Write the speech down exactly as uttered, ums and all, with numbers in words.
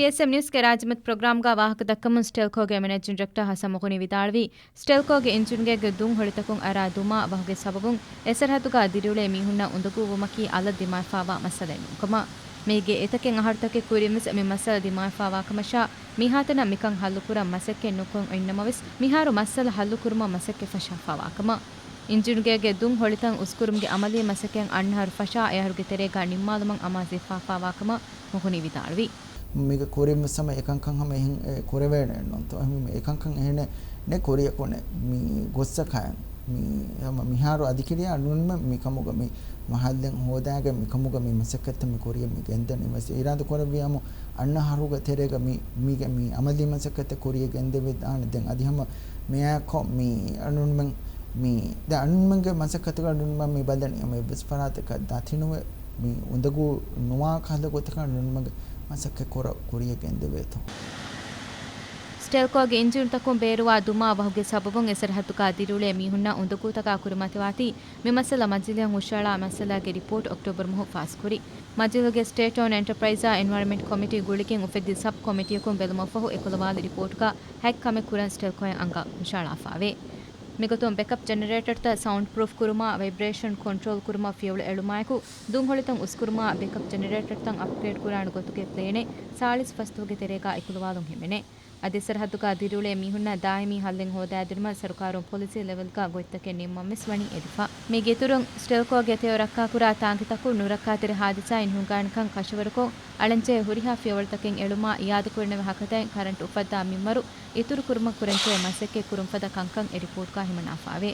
ޕީއެސްއެމް ނިއުސްގެ ރާއްޖެމަތި ޕްރޮގްރާމްގަ ވާހަކަ ދައްކަމުން ސްޓެލްކޯގެ މެނޭޖިން ޑިރެކްޓަރ ހަސަން މުޣުނީ ވިދާޅުވީ، ސްޓެލްކޯގެ އިންޖިންގޭގެ ދުން ހޮޅިތަކުން އަރާ ދުމާ ވަހުގެ ސަބަބުން އެސަރަހައްދުގަ ދިރިއުޅޭ މީހުންނަށް އުނދަގޫވުމަކީ އަލަށް ދިމާވެފާވާ މައްސަލައެއް ނޫންކަމަށް. މީގެ އެތަކެއް އަހަރުތަކެއް ކުރިންވެސް މި މައްސަލަ ދިމާވެފާވާކަމަށާ، މިހާތަނަށް މިކަން ހައްލުކުރަން މަސައްކަތް ނުކޮށް އިންނަމަވެސް، މިހާރު މައްސަލަ ހައްލުކުރުމަށް މަސައްކަތް ފަށާފާވާކަމަށް. އިންޖިންގޭގެ ދުން ހޮޅިތައް އުސްކުރުމުގެ އަމަލީ މަސައްކަތް އަންނަ އަހަރު ފަށާ އެ އަހަރުގެ ތެރޭގަ ނިންމާލުމަށް އަމާޒުވެފާފާވާކަމަށް މުޣުނީ ވިދާޅުވި. މީގެ ކުރިން ވެސް ހަމަ އެކަންކަން ހަމަ އެހެން އެ ކުރެވޭނެ ނޫންތޯ؟ އެހެންވީމަ އެކަންކަން އެހެނެއް ނެ ކުރިޔަކުނެ މި ގޮއްސަކައިން މި ހަމަ މިހާރު އަދިކިރިޔާ ނޫންމެ މިކަމުގަ މި މަހައްލެއް ހޯދާގެން މިކަމުގަ މި މަސައްކަތްތައް މި ކުރިޔަށް މި ގެންދަނީ ވެސް އިރާދަ ކުރެއްވިޔާމު އަންނަ އަހަރުގެ ތެރޭގަ މި މީގެ މި އަމަލީ މަސައްކަތްތައް ކުރިޔަށް ގެންދެވިދާނެ. ދެން އަދި ހަމަ މިއާއެކު މި ނޫންމެން މި ދެ ނޫންމެންގެ މަސައްކަތުގަ ނޫންމެން މި ބަލަނީ ހަމަ އެއްވެސް ފަރާތަކަށް ދަތިނުވެ މި އުނދަގޫ ނުވާ ކަހަލަ ގޮތަކަށް ނޫންމެންގެ މަސައްކަތް ކުރ-، ކުރިޔަށް ގެންދެވޭތޯ. ސްޓެލްކޯގެ އިންޖީނުތަކުން ބޭރުވާ ދުމާ ވަހުގެ ސަބަބުން އެސަރަހައްދުގަ ދިރިއުޅޭ މީހުންނަށް އުނދަގޫތަކާ ކުރިމަތިވާތީ، މި މައްސަލަ މަޖިލީހަށް ހުށައަޅާ މައްސަލާގެ ރިޕޯޓް އޮކްޓޯބަރު މަހު ފާސްކުރި. މަޖިލީހުގެ ސްޓޭޓް އޯންޑް އެންޓަޕްރައިޒާ އެންވަޔަރމަންޓް ކޮމިޓީ ގުޅިގެން އުފެއްދި ސަބް ކޮމިޓީއަކުން ބެލުމަށްފަހު އެކުލަވާލި ރިޕޯޓުގަ ހަތް ކަމެއް ކުރަން ސްޓެލްކޯއިން އަންގާ ހުށައަޅާފާވޭ. މިގޮތުން ބެކަޕް ޖެނެރޭޓަރތައް ސައުންޑް ޕްރޫފް ކުރުމާ، ވައިބްރޭޝަން ކޮންޓްރޯލް ކުރުމަށް ފިޔަވަޅު އެޅުމާއެކު، ދުން ހޮޅިތައް އުސްކުރުމާ، ބެކަޕް ޖެނެރޭޓަރތައް އަޕްގްރޭޑް ކުރާނެ ގޮތުގެ ޕްލޭނެއް ސާޅީސް ފަސްދުވަހުގެ ތެރޭގަ އެކުލަވާލުން ހިމެނޭ. އަދި އެސަރަހައްދުގަ ދިރިއުޅޭ މީހުންނަށް ދާއިމީ ހައްލެއް ހޯދާދިނުމަށް ސަރުކާރުން ޕޮލިސީ ލެވެލްގަ ގޮތްތަކެއް ނިންމަން ވެސް ވަނީ އެދިފަ. މީގެ އިތުރުން، ސްޓެލްކޯގެ ތެޔޮ ރައްކާކުރާ ތާނގިތަކުން ނުރައްކާތެރި ހާދިސާއިން ހިނގާނެކަން ކަށަވަރުކޮށް، އަޅަންޖެހޭ ހުރިހާ ފިޔަވަޅުތަކެއް އެޅުމާ، އިއާދަކުރަނިވި ހަކަތައިން ކަރަންޓް އުފައްދާ މިންވަރު އިތުރު ކުރުމަށް ކުރަންޖެހޭ މަސައްކަތް ކުރުންފަދަ ކަންކަން އެ ރިޕޯޓްގަ ހިމަނާފާވޭ.